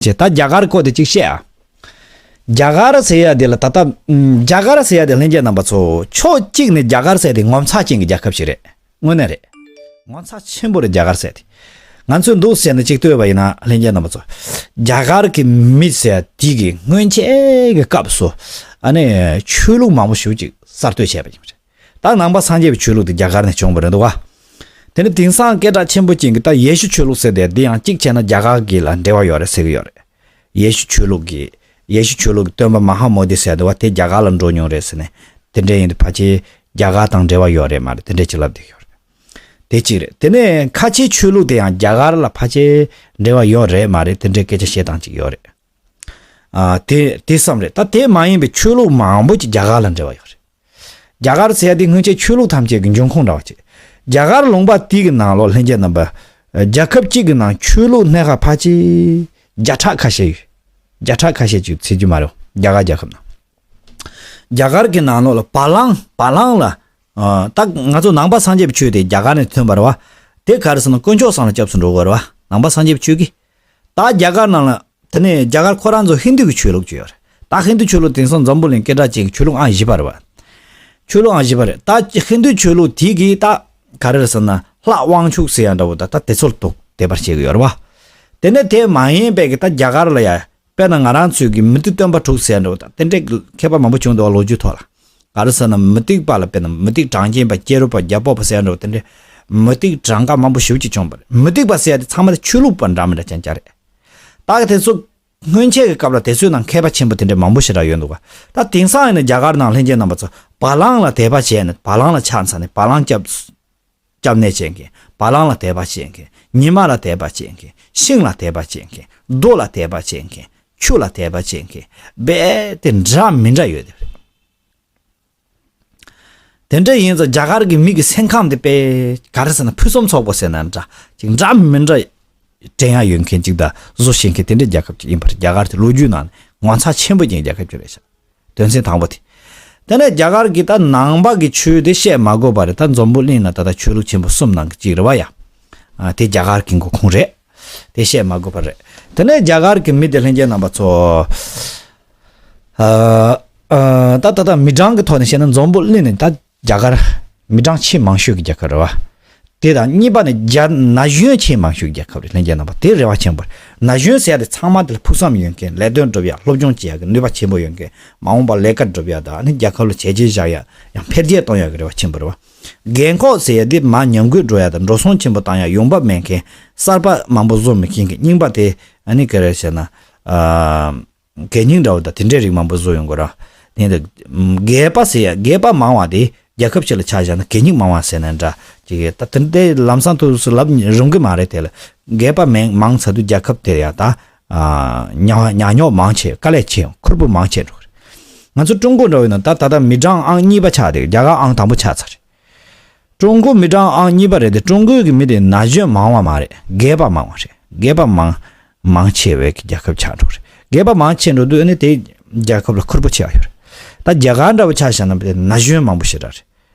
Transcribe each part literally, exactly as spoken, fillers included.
བྱས། ད་རྒྱ་གར་སྐོར་དེ་གཅིག་བཤད་ཨ། རྒྱ་གར་ཟེར་ཡ་དེ་ལ་ད་ལྟ་ཨམ། རྒྱ་གར་ཟེར་ཡ་དེ་ལྷན་རྒྱས་རྣམ་པ་ཚོ་ཕྱོགས་གཅིག་ནས་རྒྱ་གར་ཟེར་དེ་ངོ་མཚར་ཅན་གྱི་རྒྱལ་ཁབ་ཞིག་རེད། དངོས་གནས་རེད། ངོ་མཚར་ཆེན་པོ་རེད་རྒྱ་གར་ཟེར་དེ། ང་ཚོས་འདུག་ཟེར་ནས་གཅིག་ལྟོས་པ་ཡིན་ན་ལྷན་རྒྱས་རྣམ་པ་ཚོ། རྒྱ་གར་གྱི་མི་ཟེར་དེ་གི་སྔོན་ཆད་ཀྱི་སྐབས་སུ་ཨ་ནི་ཆོས་ལུགས་མང་པོ་ཞེ་པོ་ཅིག་གསར་གཏོད་བྱས་པ་ཡིན་པ་རེད། ད་ནང་པ་སངས་རྒྱས་པའི་ཆོས་ལུགས་དེ་རྒྱ་གར་ནས་བྱུང་བ་རེད་འདུག་ག། དེ་ནི་དེང་སང་སྐད་གྲགས་ཆེན་པོ་ཅན་གྱི་ད་ཡེ་ཤུ་ཆོས་ལུགས་ཟེར་དེ་འདི་ཡང་གཅིག་བྱས་ན་རྒྱ་གར་གྱི་ལ་འབྲེལ་བ་ཡོད་རེད་ཟེར་གྱི་ཡོད་རེད། ཡེ་ཤུ་ཆོས་ལུགས་ཀྱི་ཡེ་ཤུ་ཆོས་ལུགས་ཀྱི་སྟོན་པ་མ་ཧཱ་མོ་དི་ཟེར་དེ་བ་དེ་རྒྱ་གར་ལ་འགྲོ་མྱོང་རེད་ཟེར་ནས་དེ་འདྲ་ཡིན་དུས་ཕལ་ཆེར་རྒྱ་གར་དང་འབྲེལ་བ་ཡོད་རེད་མ་རེད་དེ་འདྲ་ཅིག་ལབ་བསྡད་ཡོད་རེད། དེ་གཅིག་རེད། དེ་ནས་ཁ་ཆེའི་ཆོས་ལུགས་དེ་ཡང་རྒྱ་གར་ལ་ཕལ་ཆེར་འབྲེལ་བ་ཡོད་རེད་མ་རེད་དེ་འདྲའི་སྐད་ཆ་བཤད་སྟངས་ཅིག་ཡོད་རེད། ཨ། དེ་དེ་ཙམ་རེད། ད་དེ་མ་ཡིན་པའི་ཆོས་ལུགས་མང་པོ་ཅིག་རྒྱ་གར་ལ་འབྲེལ་བ་ཡོད་རེད། རྒྱ་གར་ཟེར་ཡ་དེ་སྔོན་ཆད་ཆོས་ལུགས་ཐམས་ཅད་ཀྱི་འབྱུང་ཁུངས་འདྲ་བ་ཅིག་རྒྱ་གར་ལུང་པ་དེ་གི་ནང་ལོགས་ལྷན་རྒྱས་རྣམ་པ། རྒྱལ་ཁབ་གཅིག་གི་ནང་ཆོས་ལུགས་སྣ་ཁ་ཕལ་ཆེར་བརྒྱ་ཕྲག་ཁ་ཤས་ཡོད། བརྒྱ་ཕྲག་ཁ་ཤས་ཅིག་ཚེ་རྒྱུ་མ་རེད། རྒྱ་གར་རྒྱལ་ཁབ་ནང་། རྒྱ་གར་གྱི་ནང་ལོགས་ལ་བ་ལང་བ་ལང་ལ། ཨ། ད་ང་ཚོ་ནང་པ་སངས་རྒྱས་པའི་ཆོས་དེ་རྒྱ་གར་ནས་ཐོན་པ་རེད་བ། དེ་ག་རེ་ཟེར་ན་དཀོན་མཆོག་གསུམ་ལ་སྐྱབས་སུ་འགྲོ་དགོས་རེད་བ། ནང་པ་སངས་རྒྱས་པའི་ཆོས་ཀྱི། ད་རྒྱ་གར་ནང་ལ་དེ་ནས་རྒྱ་གར་ཁོ་རང་ཚོ་ཧིན་དུ་གི་ཆོས་ལུགས་ཅིག་ཡོད་རེད། ད་ཧིན་དུ་ཆོས་ལུགས་དེང་སང་འཛམ་བུ་གླིང་སྐད་གྲགས་ཅན་གྱི་ཆོས་ལུགས་ཨང་བཞི་པ་རེད་བ། ཆོས་ལུགས་ཨང་བཞི་པ་རེད། ད་ཧིན་དུ་ཆོས་ལུགས་དེ་གིས་ད་ག་རེ་རེད་ཟེར་ན་ལྷ་དབང་ཕྱུག་ཟེར་ཡ་འདྲ་བོ་ད་ད་དེ་ཚོ་ལ་དོགས་དད་པ་བྱེད་ཀྱི་ཡོད་རེད་བ། དེ་ནས་དེ་མ་ཡིན་པའི་གི་ད་རྒྱ་གར་ལ་ཡ། དཔེར་ན་ང་རང་ཚོའི་གི་མུ་སྟེགས་སྟོན་པ་དྲུག་ཟེར་འགྲོ་དང་དེ་འདྲའི་མཁས་པ་མང་པོ་བྱུང་འདུག་བ། ལོ་རྒྱུས་ཐོག་ལ། ག་རེ་ཟེར་ན་མུ་སྟེགས་པ་ལ་དཔེར་ན་མུ་སྟེགས་གྲངས་ཅན་པ་སྐྱེས་རབས་པ་རྒྱལ་པོ་པ་ཟེར་འགྲོ་དེ་འདྲའི་མུ་སྟེགས་གྲངས་ཀ་མང་པོ་ཞེ་པོ་ཅིག་བྱུང་བ་རེད། མུ་སྟེགས་པ་ཟེར་ཡ་དེ་ཚང་མ་དེ་ཆོས་ལུགས་པ་འདྲ་མི་འདྲ་ཅན་ཅག་རེད། ད་གི་དེ་ཚོ་སྔོན་ཆད་ཀྱི་སྐབས་ལ་དེ་ཚོའི་ནང་མཁས་པ་ཆེན་པོ་དེ་འདྲའི་མང་པོ་ཞེ་དྲག་ཡོད་འདུག་བ། ད་དེང་སང་ཡིན་ན་རྒྱ་གར་ནང་ལྷན་རྒྱས་རྣམ་པ་ཚོ་བ་ལང་ལ་དད་པ་བྱས་ནས་བ་ལང་ལ་ཕྱག་འཚལ་ནས་བ་ལང་སྐྱབས། སྐྱབས་གནས་བྱེད་མཁན། བ་ལང་ལ་དད་པ་བྱེད་མཁན། ཉི་མ་ལ་དད་པ་བྱེད་མཁན། ཤིང་ལ་དད་པ་བྱེད་མཁན། རྡོ་ལ་དད་པ་བྱེད་མཁན། ཆུ་ལ་དད་པ་བྱེད་མཁན། རྦད་དེ་འདྲ་མི་འདྲ་ཡོད་དེ་རེད། དེ་འདྲ་ཡིན་ཙང་རྒྱ་གར་གྱི་མི་གི་སེམས་ཁམས་དེ་དཔེ་ག་རེ་ཟེར་ན་ཕུན་སུམ་ཚོགས་པོ་ཟེར་ན་འདྲ་ཅིག་འདྲ་མི་འདྲ་དྲན་ཡ་ཡོད་མཁན་ཅིག་དང་བཟོ་ཤེས་མཁན་དེ་འདྲའི་རྒྱལ་ཁབ་ཅིག་ཡིན་པ་རེད། རྒྱ་གར་དེ་ལོ་རྒྱུས་ནང་ནས་ངོ་མཚར་ཆེན་པོ་ཅན་གྱི་རྒྱལ་ཁབ་ཅིག་རེད་ཤག་དོན་ཚན་དང་པོ་དེ། དེ་ནས་རྒྱ་གར་གྱི་ད་ནང་པ་གི་ཆོས་དེ་བཤད་མ་དགོས་པ་རེད། ད་འཛམ་བུ་གླིང་ན་ད་ལྟ་ཆོས་ལུགས་ཆེན་པོ་གསུམ་ནང་གི་གཅིག་རེད་བ་ཡ། ཨ། དེ་རྒྱ་གར་གྱི་འགོ་ཁུངས་རེད། དེ་བཤད་མ་དགོས་པ་རེད། དེ་ནས་རྒྱ་གར་གྱི་མི་དེ་ལྷན་རྒྱས་རྣམ་པ་ཚོ། ཨ། ཨ། ད་ད་ལྟ་མི་གྲངས་ཀྱི་ཐོག་ནས་བཤད་ན་འཛམ་བུ་གླིང་ནས་ད་རྒྱ་གར་མི་གྲངས་ཆེས་མང་ཤོས་ཀྱི་རྒྱལ་ཁབ་རེད་བ། དེ་དང་གཉིས་པ་ནི་རྒྱ་ན་གཞོན་ཆེས་མང་ཤོས་རྒྱལ་ཁབ་རེད། ལྷན་རྒྱས་རྣམ་པ་དེ་རེ་བ་ཆེན་པོ་རེད། ན་གཞོན་ཟེར་ཡ་དེ་ཚང་མ་དེ་ལ་ཕུགས་བསམ་ཡོད་མཁན། ལས་དོན་སྒྲུབ་ཡ་སློབ་སྦྱོང་བྱེད་ཡ་གི་ནུས་པ་ཆེན་པོ་ཡོད་མཁན། མ་འོངས་པར་ལས་ཀ་སྒྲུབ་ཡ་དང་ཨ་ནི་རྒྱལ་ཁབ་ལ་བྱས་རྗེས་བཞག་ཡ་ཡང་འཕེལ་རྒྱས་གཏོང་ཡ་གི་རེ་བ་ཆེན་པོ་རེད་བ། རྒས་འཁོགས་ཟེར་ཡ་དེ་མར་ཉམས་རྒུད་འགྲོ་ཡ་དང་འགྲོ་སོང་ཆེན་པོ་བཏང་ཡ་ཡོང་འབབ་མེད་མཁན། གསར་པ་མང་པོ་བཟོ་མི་ཤེས་མཁན། རྙིང་པ་དེ་ཨ་ནི་ག་རེ་ཟེར་ན། ཨ། གད་སྙིགས་འདྲ་བོ་དང་དེ་འདྲའི་རིགས་མང་པོ་བཟོ་ཡོང་གི་ར། དེ་འདི་རྒས་པ་ཟེར་ཡ་རྒས་པ་མང་བ་དེ་རྒྱལ་ཁབ་ཅིག་ལ་ཆ་བཞག་ན་གད་སྙིགས་མང་བ་ཟེར་ན་འདྲ་ཅིག་ད་དེ་འདྲའི་ལམ་སང་དུ་སུ་ལབ་རུང་གི་མ་རེད། དེ་ལ་རྒས་པ་མང་མང་ཚར་དུས་རྒྱལ་ཁབ་དེ་ཡ་ད་ཉ་ཉ་ཉོག་མང་ཆེ། དཀའ་ལས་ཆེ། ཁུར་པོ་མང་ཆེ་འགྲོ་གི་རེད། ང་ཚོ་ཀྲུང་གོ་འདྲ་བོ་ཡིན་ན་ད་ད་ལྟ་མི་གྲངས་ཨང་གཉིས་པ་ཆགས་ཏེ་རྒྱ་གར་ཨང་དང་པོ་ཆགས་ཚར་རེད། ཀྲུང་གོ་མི་གྲངས་ཨང་གཉིས་པ་རེད་དེ་ཀྲུང་གོའི་གི་མི་དེ་ན་གཞོན་མང་བ་མ་རེད། རྒས་པ་མང་བ་རེད། རྒས་པ་མང་མང་ཆེ་བའི་གི་རྒྱལ་ཁབ་ཆགས་འགྲོ་རེད། རྒས་པ་མང་ཆེ་འགྲོ་དུས་ཨ་ནི་དེ་རྒྱལ་ཁབ་ལ་ཁུར་པོ་ཆེ་བ་ཡོད་རེད། ད་རྒྱ་གར་འདྲ་བོ་ཆ་བཞག་ན་དེ་ན་གཞོན་མང་པོ་ཞེ་དྲག་རེད།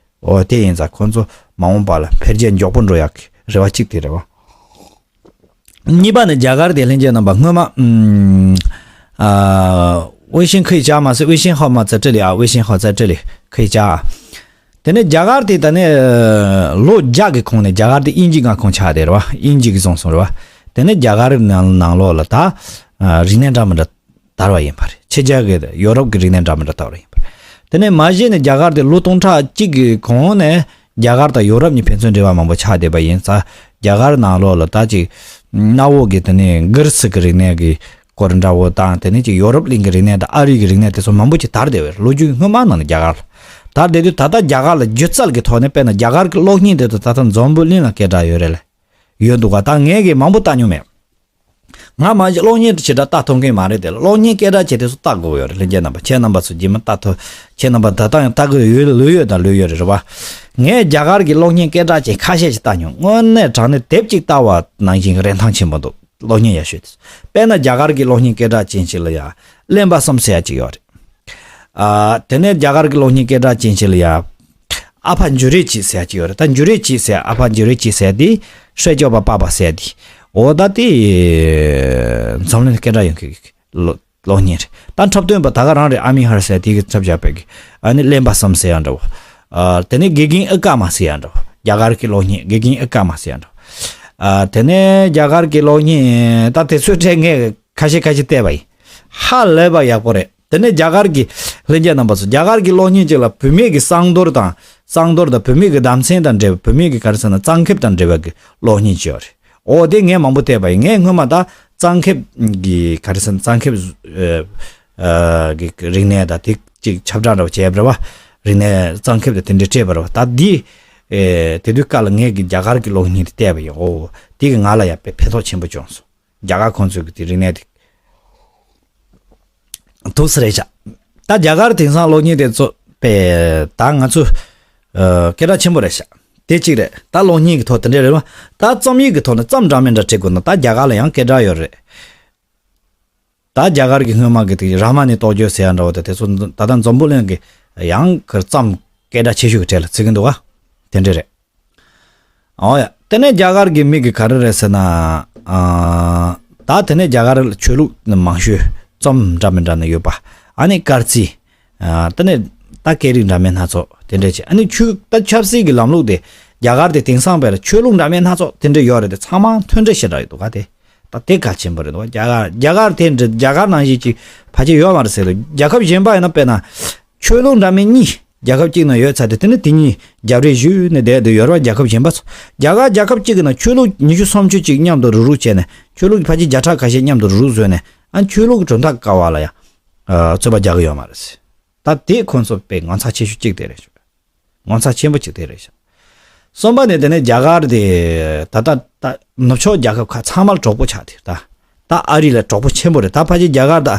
འོ་དེ་ཡིན་ཙང་ཁོང་ཚོ་མ་འོངས་པ་ལ་འཕེལ་རྒྱས་མགྱོགས་པོ་འགྲོ་ཡག་གི་རེ་བ་གཅིག་དེ་རེད་བ། གཉིས་པ་ནི་རྒྱ་གར་དེ་ལྷན་རྒྱས་རྣམ་པ་སྔོན་མ་ཨུམ། ཨ། 微信可以加吗？是微信号码在这里啊，微信号在这里。 可以加啊。དེ་ནས་རྒྱ་གར་དེ་ད་ནས་ལོ་བརྒྱ་གི་གོང་ནས་རྒྱ་གར་དེ་དབྱིན་ཇི་མངའ་ཁོངས་ཆགས་བསྡད་རེད་བ། དབྱིན་ཇི་གིས་བཟུང་སོང་རེད་བ། དེ་ནས་རྒྱ་གར་ནང་ནང་ལོགས་ལ་ད་ཨ་རིག་གནས་འདྲ་མི་འདྲ་དར་བ་ཡིན་པ་རེད། ཕྱི་རྒྱལ་གི་ཡོ་རོབ་ཀྱི་རིག་གནས་འདྲ་མི་འདྲ་དར་བ་ཡིན་པ་རེད། དེ་ནས་མ་གཞི་ནས་རྒྱ་གར་དེ་ལོ་སྟོང་ཕྲག་གཅིག་གི་གོང་ནས་རྒྱ་གར་དང་ཡོ་རོབ་གཉིས་ཕན་ཚུན་འབྲེལ་བ་མང་པོ་ཆགས་བསྡད་པ་ཡིན་ཙང་རྒྱ་གར་ནང་ལོགས་ལ་ད་ཅིག་གནའ་བོ་གི་དེ་ནས་གྷི་རི་སི་གི་རིག་གནས་ཀྱི་སྐོར་འདྲ་བོ་དང་དེ་ནས་ཅིག་ཡོ་རོབ་གླིང་གི་རིག་གནས་དང་ཨ་རི་གི་རིག་གནས་དེ་ཚོ་མང་པོ་ཅིག་དར་བསྡད་པ་རེད། ལོ་རྒྱུས་སྔོན་མ་ནང་ནས་རྒྱ་གར་ལ་དར་བསྡད་དུས་ད་ལྟ་རྒྱ་གར་ལ་སྒྱུ་རྩལ་གྱི་ཐོག་ནས་དཔེར་ན་རྒྱ་གར་གྱི་གློག་བརྙན་དེ་ཚོ་ད་ལྟ་འཛམ་བུ་གླིང་ལ་སྐད་གྲགས་ཡོད་རེད་ལ་ཡོད་འདུག་ག་ད་ངས་གི་མང་པོ་ལྟ་མྱོང་མེད། ང་མ་གཞི་གློག་བརྙན་དེ་ཞེ་དྲག་ལྟ་ཐུབ་མཁན་མ་རེད་དེ་ལ་གློག་བརྙན་སྐད་གྲགས་ཅན་དེ་ཚོ་ལྟ་དགོས་ཡོད་རེད། ལྷན་རྒྱས་རྣམ་པ་ཁྱེད་རྣམ་པ་ཚོ་རྗེས་མ་ལྟ་ཐུབ། ཁྱེད་རྣམ་པ་ད་ལྟ་ཡང་ལྟ་གི་ཡོད་ལོས་ཡོད་དང་ལོས་ཡོད་རེད་རེད་བ། ངས་རྒྱ་གར་གྱི་གློག་བརྙན་སྐད་གྲགས་ཅན་ཁ་ཤས་ཤིག་ལྟ་མྱོང་། དངོས་གནས་དྲང་གནས་དེབ་ཅིག་ལྟ་བ་ནང་བཞིན་གྱི་རིན་ཐང་ཆེན་པོ་འདུག་གློག་བརྙན་ཡག་ཤོས་དེ། དཔེར་ན་རྒྱ་གར་གྱི་གློག་བརྙན་སྐད་གྲགས་ཅན་ཞིག་ལ་ཡ་གླེན་པ་གསུམ་ཟེར་ཡ་ཅིག་ཡོད་རེད། ཨ། དེ་ནས་རྒྱ་གར་གྱི་གློག་བརྙན་སྐད་གྲགས་ཅན་ཞིག་ལ་ཡ། ཨ་ཕ་འཇུ་རེ་གྱིས་ཟེར་ཡ་ཅིག་ཡོད་རེད། ད་འཇུ་རེ་གྱིས་ཟེར་ཨ་ཕ་འཇུ་རེ་གྱིས་ཟེར་དེ་སྲས་སྐྱོབ་པ་པ་པ་ཟེར་དེ། འོ་ད་དེ་འཛམ་གླིང་སྐད་གྲགས་ཡོད་མཁན་གྱི་གློག་བརྙན་རེད། ད་འཁྲབ་སྟོན་པ་ད་ག་རང་རེད། ཨ་མི་ཧར་ཟེར་དེ་གི་འཁྲབ་བཞག་པའི་གི་ཨ་ནི་གླེན་པ་བསམ་ཟེར་ཡ་འདྲ་བོ། ཨ་དེ་ནས་དགེ་རྒན་ཨི་ཀ་མ་ཟེར་ཡ་འདྲ་བོ། རྒྱ་གར་གྱི་གློག་བརྙན་དགེ་རྒན་ཨི་ཀ་མ་ཟེར་ཡ་འདྲ་བོ། ཨ་དེ་ནས་རྒྱ་གར་གྱི་གློག་བརྙན་ད་དེ་ཚོའི་གྲས་ངས་ཁ་ཤས་ཁ་ཤས་བལྟས་པ་ཡིན། ཧ་ལས་པ་ཡག་པོ་རེད། དེ་ནས་རྒྱ་གར་གྱི་ལྷན་རྒྱས་རྣམ་པ་ཚོ་རྒྱ་གར་གྱི་གློག་བརྙན་ཅིག་ལ་བུད་མེད་ཀྱི་གསང་གཏོར་དང་གསང་གཏོར་དང་བུད་མེད་ཀྱི་བདམས་ཐོན་དང་འབྲེལ་བའི་བུད་མེད་ཀྱི་ག་རེ་ཟེར་ན་གཙང་ཁེབས་དང་འབྲེལ་བའི་གི་གློག་བརྙན་ཅིག་ཡོད་རེད། འོ་དེ་ངས་མང་པོ་བལྟས་པ་ཡིན། ངས་སྔོན་མ་ད་གཙང་ཁེབས་ཀྱི་ག་རེ་ཟེར་ན་གཙང་ཁེབས་ཨ་ཨ་གི་རིག་གནས་དང་དེ་ཅིག་ཁྱབ་བསྒྲགས་འདྲ་བོ་བྱས་པ་རེད་བ། རིག་གནས་གཙང་ཁེབས་དང་དེ་འདྲའི་སྤྲད་པ་རེད་བ། ད་འདི་ཨེ་དེ་དུས་སྐབས་ལ་ངས་གི་རྒྱ་གར་གྱི་གློག་བརྙན་དེ་བལྟས་པ་ཡིན། འོ་དེ་གི་ང་ལ་ཡང་དཔེ་ཕན་ཐོགས་ཆེན་པོ་བྱུང་སོང་། རྒྱ་གར་ཁོང་ཚོའི་གི་དེ་རིག་གནས་དེ། ཐུགས་སུ་རེད་ཤག་ད་རྒྱ་གར་དེང་སང་གློག་བརྙན་དེ་ཚོ་པས་ད་ང་ཚོ་ཨ་སྐད་གྲགས་ཆེན་པོ་རེད་ཤག་དེ་གཅིག་རེད། ད་གློག་བརྙན་གྱི་ཐོག་དེ་འདྲ་རེད་བ། ད་རྩོམ་ཡིག་གི་ཐོག་ནས་རྩོམ་འདྲ་མི་འདྲ་བྲིས་དགོས་ན་ད་རྒྱ་གར་ལ་ཡང་སྐད་གྲགས་ཡོད་རེད། ད་རྒྱ་གར་གྱི་སྔོན་མ་གི་དེ་རཱ་མ་ཎའི་རྟོགས་བརྗོད་ཟེར་ཡ་འདྲ་བོ་དེ་དེ་ཚོ་ད་ལྟ་འཛམ་བུ་གླིང་གི་ཡང་གི་རྩོམ་སྐད་གྲགས་ཆེ་ཤོས་ཀྱི་གྲས་ལ་བརྩི་གི་འདུག་བ། དེ་འདྲ་རེད། ཨོ་ཡ། དེ་ནས་རྒྱ་གར་གྱི་མི་གི་ག་རེ་རེད་ཟེར་ན། ཨ། ད་དེ་ནས་རྒྱ་གར་ཆོས་ལུགས་ནི་མང་ཤོས་རྩོམ་འདྲ་མི་འདྲ་ནི་ཡོད་པ། ཨ་ནི་སྐར་རྩིས། ཨ། དེ་ནས་ད་སྐད་རིགས་འདྲ་མིན་སྣ་ཚོགས་དེ་འདྲ་བྱས། ཨ་ནི་ཆོས་ད་ཆབ་སྲིད་ཀྱི་ལམ་ལུགས་དེ་རྒྱ་གར་དེ་དེང་སང་བར་ཆོས་ལུགས་འདྲ་མིན་སྣ་ཚོགས་དེ་འདྲ་ཡོད་རེད་དེ་ཚང་མ་མཐུན་སྒྲིལ་ཞེ་དྲག་ཡོད་འདུག་ག་དེ། ད་དེ་གལ་ཆེན་པོ་རེད་འདུག་རྒྱ་གར་རྒྱ་གར་དེ་འདྲ་རྒྱ་གར་ནང་བཞིན་གྱི་ཕལ་ཆེར་ཡོད་མ་རེད་ཟེར་ལ། རྒྱལ་ཁབ་གཞན་པ་ཡིན་ན་དཔེར་ན། ཆོས་ལུགས་འདྲ་མིན་གཉིས་རྒྱལ་ཁབ་གཅིག་ནང་ཡོད་ཚར་དུས་དེ་ནི་དེ་གཉིས་རྒྱབ་རེས་ཞུས་ནས་བསྡད་དུ་ཡོད་རེད་བ། རྒྱལ་ཁབ་གཞན་པ་ཚོ་རྒྱ་གར་རྒྱལ་ཁབ་གཅིག་གི་ནང་ཆོས་ལུགས་ཉི་ཤུ་སུམ་ཅུ་ཅིག་མཉམ་དུ་རུག་རུག་བྱས་ནས་ཆོས་ལུགས་ཀྱི་ཕལ་ཆེར་བརྒྱ་ཕྲག་ཁ་ཤས་མཉམ་དུ་རུག་རུག་བཟོས་ནས་ཨ་ཆོས་ལུགས་ཀྱི་གྲུབ་མཐའ་ཀ་བ་ལ་ཡང་ཨ་རྩོད་པ་རྒྱག་གི་ཡོད་མ་རེད། ད་དེ་ཁོང་ཚོ་དཔེ་ངོ་མཚར་ཆེ་ཤོས་གཅིག་དེ་རེད་ཤག་ངོ་མཚར་ཆེན་པོ་གཅིག་དེ་རེད་ཤག་གསུམ་པ་ནི་དེ་ནས་རྒྱ་གར་དེ་ད་ལྟ་ད་ནུབ་ཕྱོགས་རྒྱལ་ཁབ་ཁག་ཚང་མར་གྲོགས་པོ་ཆགས་ཏེ་ད། ད་ཨ་རི་ལ་གྲོགས་པོ་ཆེན་པོ་རེད། ད་ཕལ་ཆེར་རྒྱ་གར་ད་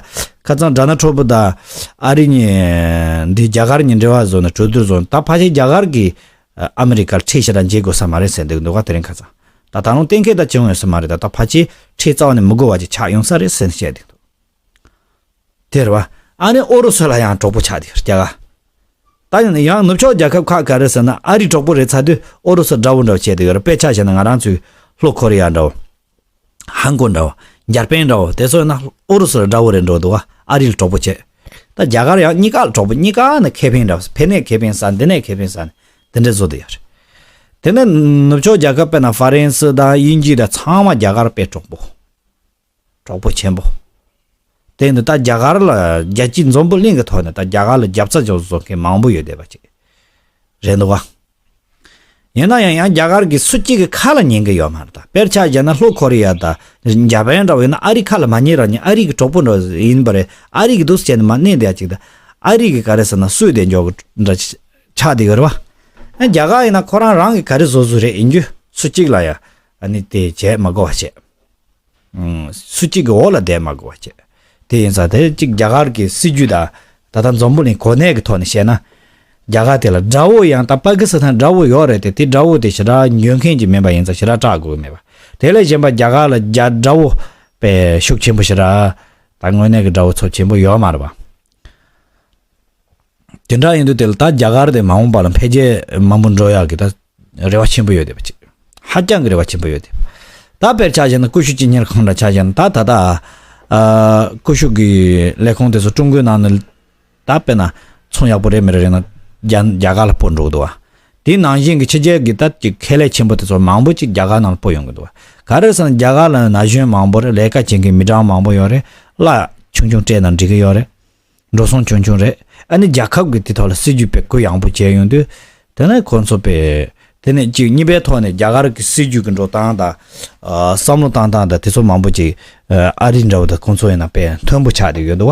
ཁ་སང་ཌོ་ནལ་ཊམ་ཕ་དང་ཨ་རི་གཉིས་འདི་རྒྱ་གར་གཉིས་འབྲེལ་བ་བཟོས་ནས་གྲོས་བསྡུར་བཟོས་ནས་ད་ཕལ་ཆེར་རྒྱ་གར་གྱིས་ཨ་མི་རི་ཀར་ཁྲལ་ཞེ་དྲག་འཇལ་དགོས་ས་མ་རེད་ཟེར་འདུག་འདུག་ག་དེ་རིང་ཁ་སང་ད་ད་རུང་གཏན་འཁེལ་ད་བྱུང་ཡོད་ས་མ་རེད། ད་ད་ཕལ་ཆེར་ཁྲལ་རྩ་བ་ནས་མི་དགོས་པ་ཅིག་ཆགས་ཡོང་ས་རེད་ཟེར་ནས་བཤད་འདུག་དེ་རེད་བ། ཨ་ནི་ཨུ་རུ་སུ་ལ་ཡང་གྲོགས་པོ་ཆགས་ཏེ་རྒྱ་གར། ད་ཡང་ནི་ཡང་ནུབ་ཕྱོགས་རྒྱལ་ཁབ་ཁག་ག་རེ་ཟེར་ན་ཨ་རི་གྲོགས་པོ་རེད་ཚར་དུས་ཨུ་རུ་སུ་དགྲ་བོ་འདྲ་བོ་བྱས་ཏེ་ཡོད་རེད། དཔེ་ཆ་བཞག་ན་ང་རང་ཚོའི་ལྷོ་ཁོ་རི་ཡ་འདྲ་བོ། ཧང་ཀོང་འདྲ་བོ། འཇར་པན་འདྲ་བོ་དེ་ཚོ་ཡིན་ན་ཨུ་རུ་སུ་ལ་དགྲ་བོ་རེད་འགྲོ་འདུག་བ། ཨ་རི་ལ་གྲོགས་པོ་བྱས། ད་རྒྱ་གར་ཡང་གཉིས་ཀ་ལ་གྲོགས་པོ། གཉིས་ཀ་ནས་ཁེ་ཕན་འདྲ་བོ། ཕ་ནས་ཁེ་ཕན་ཟ་འདི་ནས་ཁེ་ཕན་ཟ་ནས་དེ་འདྲ་བཟོ་བསྡད་ཡོད་རེད། དེ་ནས་ནུབ་ཕྱོགས་རྒྱལ་ཁབ་དཔེར་ན་ཧྥ་རན་སི་དང་དབྱིན་ཇི་དང་ཚང་མ་རྒྱ་གར་དཔེ་གྲོགས་པོ། གྲོགས་པོ་ཆེན་པོ། དེ་འདི་ད་རྒྱ་གར་ལ་རྒྱལ་སྤྱི་འཛམ་བུ་གླིང་གི་ཐོག་ནས་ད་རྒྱ་གར་ལ་རྒྱབ་རྩ་ཅིག་བཟོ་མཁན་མང་པོ་ཡོད་བསྡད་པ་ཅིག་རེད་འདུག་ག་ཡིན་ན་ཡང་ཡང་རྒྱ་གར་གྱི་སུ་གཅིག་གི་ཁ་ལ་ཉན་གི་ཡོད་མ་རེད། ད་དཔེར་ཆ་བཞག་ན་ལྷོ་ཁོ་རི་ཡ་དང་འཇར་པན་འདྲ་བོ་ཡིན་ན་ཨ་རི་ཁ་ལ་མ་ཉན་ར་ཉན། ཨ་རི་གི་གྲོགས་པོ་འདྲ་བོ་ཡིན་པ་རེད། ཨ་རི་གི་འདུག་སེ་བྱས་ནས་མ་གནས་བསྡད་ཅིག་ད་ཨ་རི་གི་ག་རེ་ཟེར་ན་སུས་བསྡད་འཇོག་གི་འདྲ་ཆགས་བསྡད་ཡོད་རེད་བ། ཨ་རྒྱ་གར་ཡིན་ན་ཁོ་རང་རང་གི་ག་རེ་བཟོ་བཟོ་རེད། ཡིན་རྒྱུ་སུ་གཅིག་ལ་ཡ་ཨ་ནི་དེ་བྱས་མ་དགོས་པ་བྱས། སུ་གཅིག་གི་འོག་ལ་བསྡད་མ་དགོས་པ་བྱས། དེ་ཡིན་ཙང་དེ་གཅིག་རྒྱ་གར་གྱི་སྲིད་ཇུས་དང་ད་ལྟ་འཛམ་བུ་གླིང་གོ་གནས་ཀྱི་ཐོག་ནས་བཤད་ན། རྒྱ་གར་དེ་ལ་དགྲ་བོ་ཡང་ད་པ་ཀི་སི་ཐན་དགྲ་བོ་ཡོད་རེད་དེ། དེ་དགྲ་བོ་དེ་ཞེ་དྲག་འཇོན་མཁན་གྱི་མིན་པ་ཡིན་ཙང་ཞེ་དྲག་སྐྲག་དགོས་ཀྱི་མེད་པ། དེ་ལས་གཞན་པ་རྒྱ་གར་ལ་རྒྱ་དགྲ་བོ་པའི་ཤུགས་ཆེན་པོ་ཞེ་དྲག་ད་དངོས་གནས་ཀྱི་དགྲ་བོ་ཚབས་ཆེན་པོ་ཡོད་མ་རེད་པ། དེ་འདྲ་ཡིན་དུས་དེ་ལ་ད་རྒྱ་གར་དེ་མ་འོངས་པ་ལ་འཕེལ་རྒྱས་མང་པོ་འགྲོ་ཡག་གི་ད་རེ་བ་ཆེན་པོ་ཡོད་བསྡད་པ་ཅིག་ཧ་ཅང་གི་རེ་བ་ཆེན་པོ་ཡོད་བསྡད། ད་དཔེར་ཆ་བཞག་ན་ཀུ་ཤུ་སྤྱི་གཉེར་ཁང་འདྲ་ཆ་བཞག་ན་ད་ད་ལྟ་ཨ་ཀུ་ཤུ་གི་ལས་ཁུངས་དེ་ཚོ་ཀྲུང་གོའི་ནང་ནས་ད་དཔེར་ན་ཚོང་ཡག་པོ་རེད་མི་རེད་རེད་ན་རྒྱ་རྒྱ་གར་ལ་སྤོ་འགྲོ་གི་འདུག་བ། དེ་ནང་བཞིན་གྱི་ཕྱི་རྒྱལ་གྱི་ད་ཅིག་ཁེ་ལས་ཆེན་པོ་དེ་ཚོ་མང་པོ་ཅིག་རྒྱ་གར་ནང་ལ་སྤོ་ཡོང་གི་འདུག་བ། ག་རེ་ཟེར་ན་རྒྱ་གར་ལ་ན་གཞོན་མང་པོ་རེད། ལས་ཀ་བྱེད་མཁན་མི་གྲངས་མང་པོ་ཡོད་རེད། གླ་ཆུང་ཆུང་སྤྲད་ན་འགྲིག་གི་ཡོད་རེད། འགྲོ་སོང་ཆུང་ཆུང་རེད། ཨ་ནི་རྒྱལ་ཁབ་ཀྱི་དེ་ཐོག་ལ་སྲིད་ཇུས་དཔེ་གུ་ཡངས་པོ་བྱས་ཡོང་དུས། དེ་ནས་ཁོང་ཚོ་དཔེ་དེ་ནས་གཅིག་གཉིས་པའི་ཐོག་ནས་རྒྱ་གར་གྱི་སྲིད་ཇུས་ཀྱི་འགྲོ་སྟངས་དང་། ཨ་བསམ་བློ་བཏང་སྟངས་དང་དེ་ཚོ་མང་པོ་ཅིག་ཨ་རི་འདྲ་བོ་དང་ཁོང་ཚོ་ཡིན་ན་དཔེ་མཐོན་པོ་ཆགས་བསྡད་ཡོད་འདུག་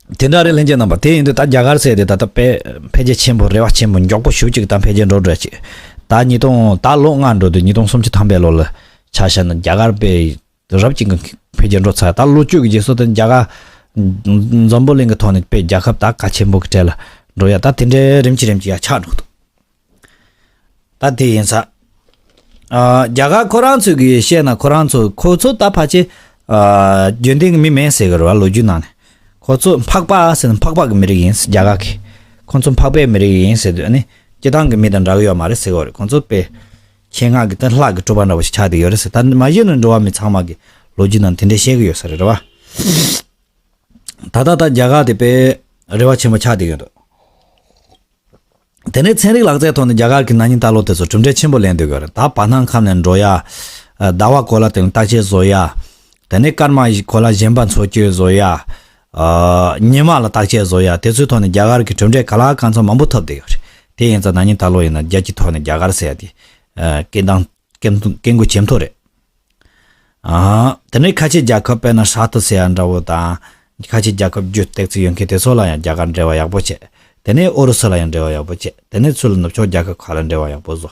བ། དེ་འདྲ་རེད་ལྷན་རྒྱས་རྣམ་པ། དེ་ཡིན་དུས་ད་རྒྱ་གར་ཟེར་དེ་ད་ལྟ་དཔེ་འཕེལ་རྒྱས་ཆེན་པོ་རེ་བ་ཆེན་པོ་མགྱོགས་པོ་ཞེ་པོ་ཅིག་ད་འཕེལ་རྒྱས་འགྲོ་འགྲོ་ཅིག་ད་ཉིས་སྟོང་ད་ལོ་ལྔ་འགྲོ་དུས་ཉིས་སྟོང་སུམ་ཅུ་ཐམ་པའི་ལོ་ལ་ཆ་བཞག་ན་རྒྱ་གར་དཔེ་རབ་ཅིག་གི་འཕེལ་རྒྱས་འགྲོ་ཚར། ད་ལོ་བཅུ་གི་རྗེས་སུ་དེ་རྒྱ་གར་འཛམ་བུ་གླིང་གི་ཐོག་ནས་དཔེ་རྒྱལ་ཁབ་ད་གལ་ཆེན་པོ་གི་གྲས་ལ་འགྲོ་ཡ། ད་དེ་འདྲའི་རིམ་གྱིས་རིམ་གྱིས་ཡ་ཆགས་འགྲོ་འདུག་ད་དེ་ཡིན་ས། ཨ་རྒྱ་གར་ཁོ་རང་ཚོས་གི་བཤད་ན་ཁོ་རང་ཚོ་ཁོ་ཚོ་ད་ཕལ་ཆེར་ཨ་རྒྱུན་ལྡན་གི་མི་མིན་ཟེར་གི་རེད་བ། ལོ་རྒྱུས་ནང་ནས་ཁོ་ཚོ་འཕགས་པ་ཟེར་ན་འཕགས་པ་གི་མི་རིགས་ཡིན་རྒྱ་གར་གི། ཁོ་ཚོ་འཕགས་པའི་མི་རིགས་ཡིན་ཟེར་དུས་ཨ་ནི་སྤྱི་བཏང་གི་མི་དང་འདྲ་གི་ཡོད་མ་རེད་ཟེར་གི་རེད། ཁོ་ཚོ་དཔེ་ ཆེད་མངགས་ཀྱི་ད་ལྷག་གི་སྤྲོས་པ་འདྲ་བོ་ཞིག་ཆགས་བསྡད་ཡོད་རེད་ཟེར། ད་མ་གཞི་ནས་འགྲོ་བ་མི་ཚང་མ་གི་ལོ་རྒྱུས་ནང་དེ་འདྲ་བཤད་གི་ཡོད་ས་རེད། རེད་བ། ད་ལྟ་ད་རྒྱ་གར་དེ་དཔེ་རེ་བ་ཆེན་པོ་ཆགས་བསྡད་ཡོད་འདུག་དེ་ནས་ཚན་རིག་ལག་རྩལ་ཐོག་ནས་རྒྱ་གར་གྱི་ན་ནིང་ད་ལོ་དེ་ཚོ་གྲུབ་འབྲས་ཆེན་པོ་ལེན་བསྡད་ཡོད་རེད། ད་བར་སྣང་ཁམས་ནས་འགྲོ་ཡ། ཟླ་བ་གོ་ལ་དེ་ནས་བརྟག་དཔྱད་བཟོ་ཡ། དེ་ནས་སྐར་མ་གོ་ལ་གཞན་པ་འཚོ་སྐྱོད་བཟོ་ཡ། ཉི་མ་ལ་བརྟག་དཔྱད་བཟོ་ཡ། དེ་ཚོའི་ཐོག་ནས་རྒྱ་གར་གྱི་གྲུབ་འབྲས་ག་ལ་གང་འཚམ་མང་པོ་ཐོབ་བསྡད་ཡོད་རེད། དེ་ཡིན་ཙང་ན་ནིང་ད་ལོ་ཡིན་ན་རྒྱལ་སྤྱིའི་ཐོག་ནས་རྒྱ་གར་ཟེར་ཡ་དེ་སྐད་གདངས་སྐད་སྐད་མགོ་ཇེ་མཐོ་རེད། ཨ། དེ་ནས་ཁ་ཆེ་རྒྱལ་ཁབ་དཔེར་ན་ཧྲ་ཏི་ཟེར་ཡ་འདྲ་བོ་དང་། ཁ་ཆེ་རྒྱལ་ཁབ་བརྒྱུད་སྟེགས་ཚིག་ཡོད་མཁན་དེ་ཚོ་ལ་ཡང་རྒྱ་གར་འབྲེལ་བ་ཡག་པོ་བྱས། དེ་ནས་ཨོ་རུ་སུ་ལ་ཡང་འབྲེལ་བ་ཡག་པོ་བྱས། དེ་ནས་ཚུར་ནུབ་ཕྱོགས་རྒྱལ་ཁབ་ཁག་ལ་འབྲེལ་བ་ཡག་པོ་བཟོ།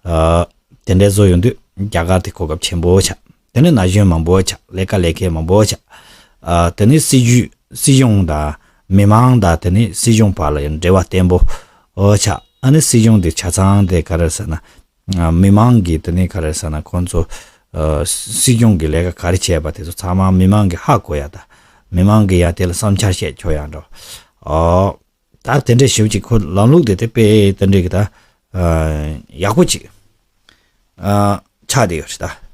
ཨ། དེ་འདྲའི་བཟོ་ཡོང་དུས་རྒྱ་གར་དེ་གོ་སྐབས་ཆེན་པོ་ཆགས། དེ་ནས་ན་གཞོན་མང་པོ་ཆགས། ལས་ཀ་ལས་མཁན་མང་པོ་ཆགས། ཨ། དེ་ནས་སྲིད་ཇུས་སྲིད་གཞུང་དང་མི་མང་དང་དེ་ནས་སྲིད་གཞུང་བར་ལ་ཡང་འབྲེལ་བ་བརྟན་པོ་ཆགས། ཨ་ནི་སྲིད་གཞུང་དེ་ཆ་ཚང་དེ་ག་རེ་ཟེར་ན། མི་མང་གིས་དེ་ནས་ག་རེ་ཟེར་ན་ཁོང་ཚོ་སྲིད་སྐྱོང་གི་ལས་ཀ་ག་རེ་བྱས་པ་དེ་ཚོ་ཚང་མ་མི་མང་གིས་ཧ་གོ་ཡ་དང་། མི་མང་གིས་ཡང་དེ་ལ་བསམ་འཆར་བཤད་ཆོག་ཡ་འགྲོ། ཨོ། ད་དེ་འདྲའི་ཞིབ་ཅིག་ཁོ་ལམ་ལུགས་དེ་དེ་དཔེ་དེ་འདྲའི་གི་ད་ཡག་པོ་ཅིག་ཆགས་བསྡད་ཡོད་རེད་ད།